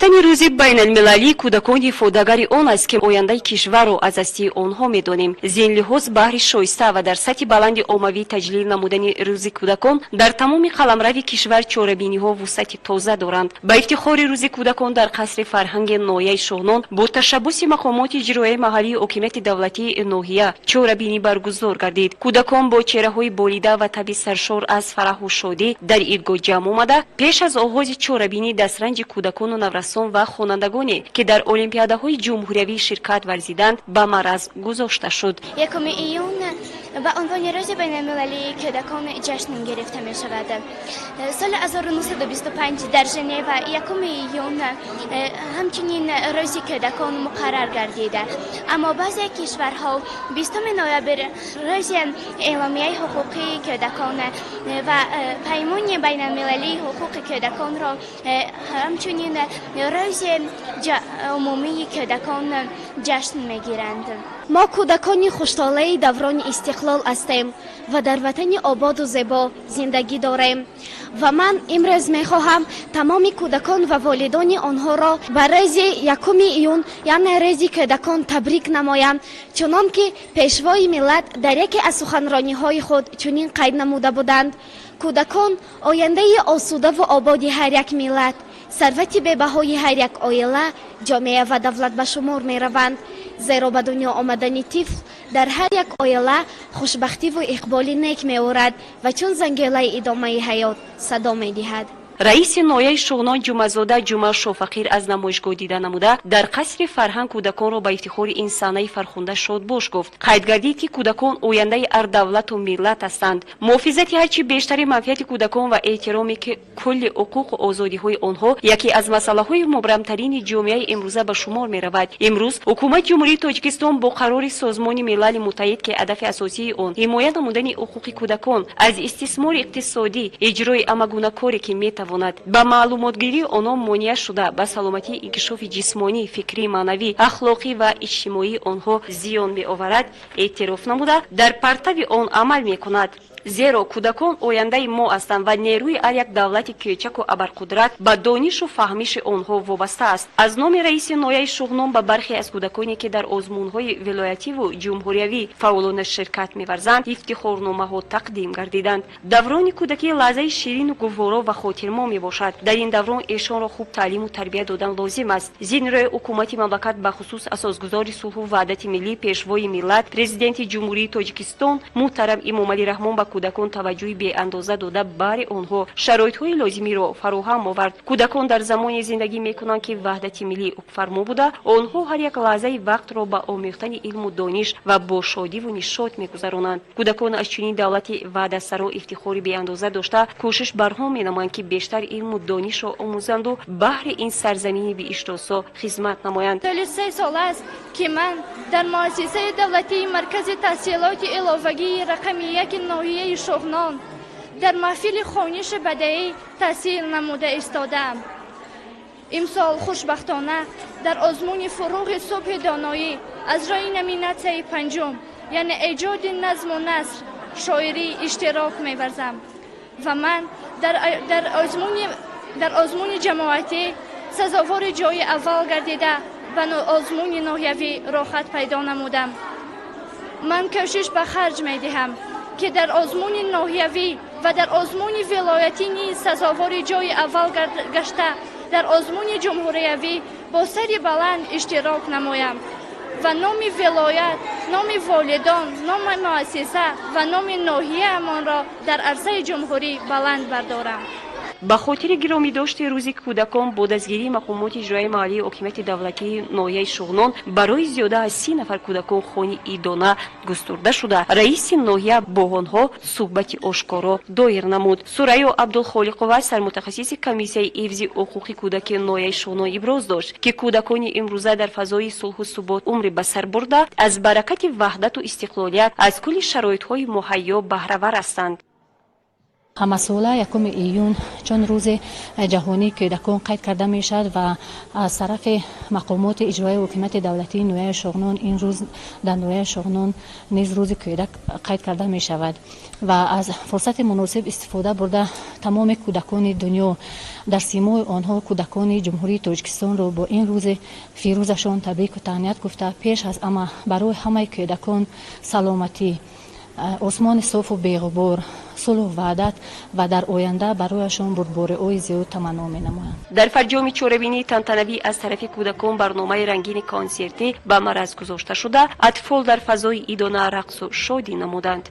Гузарондани Рӯзи байналмилалии кӯдакон ифодагари он аст, ки ояндаи кишварро аз ҳастии онҳо медонем. Зин лиҳоз, баҳри шоиста ва дар сатҳи баланди оммавӣ таҷлил намудани Рӯзи кӯдакон дар тамоми қаламрави кишвар чорабиниҳо вусъати тоза доранд. Ба ифтихори Рӯзи кӯдакон дар қасри фарҳанги ноҳияи Шуғнон бо ташаббуси мақомоти иҷроияи маҳаллии ҳокимияти давлатии ноҳия чорабинӣ баргузор гардид. Кӯдакон бо чеҳраҳои болида ва табъи саршор аз фараҳу шодӣ дар идгоҳ ҷамъ омада, пеш аз оғози чорабинӣ дастранҷи кӯдакону наврасон ва хонандагоне, ки дар олимпиадаҳои ҷумҳуриявӣ ширкат варзиданд, ба маъраз гузошта шуд. 1 июн ба унвони Рӯзи байналмилалии кӯдакон ҷашн гирифта мешавад. Соли 1925 дар Женева 1 июн ҳамчунин Рӯзи кӯдакон муқаррар гардида, аммо баъзе кишварҳо 20 ноябр рӯзи эъломияи ҳуқуқии кӯдакон ва Паймони байналмилалии ҳуқуқи кӯдаконро ҳамчунин Рӯзи умумии кӯдакон ҷашн мегиранд. Мо кӯдакони хуштолеи даврони истиқлол ҳастем ва дар ватани ободу зебо зиндагӣ дорем. Ва ман имрӯз мехоҳам тамоми кӯдакон ва волидони онҳоро ба рӯзи 1 июн, яъне Рӯзи кӯдакон, табрик намоям. Чунон ки Пешвои миллат дар яке аз суханрониҳои худ чунин қайд намуда буданд: «Кӯдакон ояндаи осудаву ободи ҳар як миллат, сарвати бебаҳои ҳар як оила, ҷомеа ва давлат ба шумор мераванд, зеро ба дунё омадани тифл дар ҳар як оила хушбахтиву иқболи нек меорад ва чун зангӯлаи идомаи ҳаёт садо медиҳад». Раиси ноҳияи Шуғнон Ҷумъазода Ҷума Шофақир аз намоишгоҳ дида намуда, дар қасри фарҳанг кӯдаконро ба ифтихори ин санаи фархунда шодбош гуфт. Қайд гардид, ки кӯдакон ояндаи ҳар давлату миллат ҳастанд. Муҳофизати ҳарчи бештари манфиати кӯдакон ва эҳтироми кулли ҳуқуқу озодиҳои онҳо яке аз масъалаҳои мубрамтарини ҷомеаи имрӯза ба шумор меравад. Имрӯз Ҳукумати Ҷумҳурии Тоҷикистон бо қарори Созмони Милали Муттаҳид, ки ҳадафи асосии он ҳимоя намудани ҳуқуқи кӯдакон аз истисмори иқтисодӣ, иҷрои ҳама гуна коре, ки метавонад ба маълумотгирии онҳо монеа шуда, ба саломатии инкишофи ҷисмонӣ, фикрӣ, маънавӣ, ахлоқӣ ва иҷтимоии онҳо зиён меоварад, эътироф намуда, дар партави он амал мекунад. Зеро кӯдакон ояндаи мо ҳастанд ва нерӯи ҳар як давлати кӯчаку абарқудрат ба донишу фаҳмиши онҳо вобаста аст. Аз номи раиси ноҳияи Шуғнон ба бархе аз кӯдаконе, ки дар озмунҳои вилоятиву ҷумҳуриявӣ фаъолона ширкат меварзанд, ифтихорномаҳо тақдим гардиданд. Даврони кӯдакӣ лаҳзаи ширину гуворо ва хотирмо мебошад. Дар ин даврон эшонро хуб таълиму тарбия додан лозим аст. Зин рӯи ҳукумати мамлакат, бахусус асосгузори сулҳу ваҳдати миллӣ, Пешвои миллат, Президенти Ҷумҳурии Тоҷикистон муҳтарам Эмомалӣ Раҳмон ба кӯдакон таваҷҷӯҳи беандоза дода, баҳри онҳо шароитҳои лозимиро фароҳам овард. Кӯдакон дар замоне зиндагӣ мекунанд, ки ваҳдати миллӣ ҳукмфармо буда, онҳо ҳар як лаҳзаи вақтро ба омӯхтани илму дониш ва бо шодиву нишот мегузаронанд. Кӯдакон аз чунин давлати ваъдасаро ифтихори беандоза дошта, кӯшиш барҳо менамоянд, ки бештар илму донишро омӯзанду баҳри ин сарзамини биҳиштосо хизмат намоянд. Тӯли 3 сол аст, ки ман дар муассисаи давлатии маркази таҳсилоти иловагии рақами 1 ноҳияи Шуғнон дар маҳфили хониши бадеӣ таҳсил намуда истодаам. Имсол хушбахтона дар озмуни «Фурӯғи субҳи доноӣ» аз рӯи номинатсияи панҷум, яъне эҷоди назму наср шоирӣ, иштирок меварзам ва ман дар озмуни ҷамоатӣ сазовори ҷои аввал гардида, ба озмуни ноҳиявӣ роҳхат пайдо намудам. Ман кӯшиш ба харҷ медиҳам, ки дар озмуни ноҳиявӣ ва дар озмуни вилоятӣ низ сазовори ҷои аввал гашта, дар озмуни ҷумҳуриявӣ бо сари баланд иштирок намоям ва номи вилоят, номи волидон, номи муассиса ва номи ноҳияамонро дар арсаи ҷумҳурӣ баланд бардорам. Ба хотири гиромӣ дошти Рӯзи кӯдакон бо дастгирии мақомоти иҷроияи маҳаллии ҳокимияти давлатии ноҳияи Шуғнон барои зиёда аз 30 нафар кӯдакон хони идона густурда шуда, раиси ноҳия бо онҳо суҳбати ошкоро доир намуд. Сурайё Абдулхолиқова, сармутахассиси комиссияи ҳифзи ҳуқуқи кӯдаки ноҳияи Шуғнон, иброз дошт, ки кӯдакони имрӯза дар фазои сулҳу субот умре ба сар бурда, аз баракати ваҳдату истиқлолият аз кулли шароитҳои муҳайё баҳравар ҳастанд. Ҳамасола 1 июн чун рӯзи ҷаҳонии кӯдакон қайд карда мешавад ва аз тарафи мақомоти иҷроияи ҳокимияти давлатии ноҳияи Шоғнон ин рӯз дар ноҳияи Шоғнон низ рӯзи кӯдак қайд карда мешавад. Ва аз фурсати муносиб истифода бурда, тамоми кӯдакони дунё, дар симои онҳо кӯдакони Ҷумҳурии Тоҷикистонро бо ин рӯзи фирӯзашон табрику таҳният гуфта, пеш аз ҳама барои ҳамаи кӯдакон саломатӣ, осмони софу беғубор, сулҳу ваҳдат ва дар оянда барояшон бурдбориҳои зиёд таманно менамоям. Дар фарҷоми чорабинии тантанавӣ аз тарафи кӯдакон барномаи рангини консертӣ ба мараз гузошта шуда, атфол дар фазои идона рақсу шодӣ намуданд.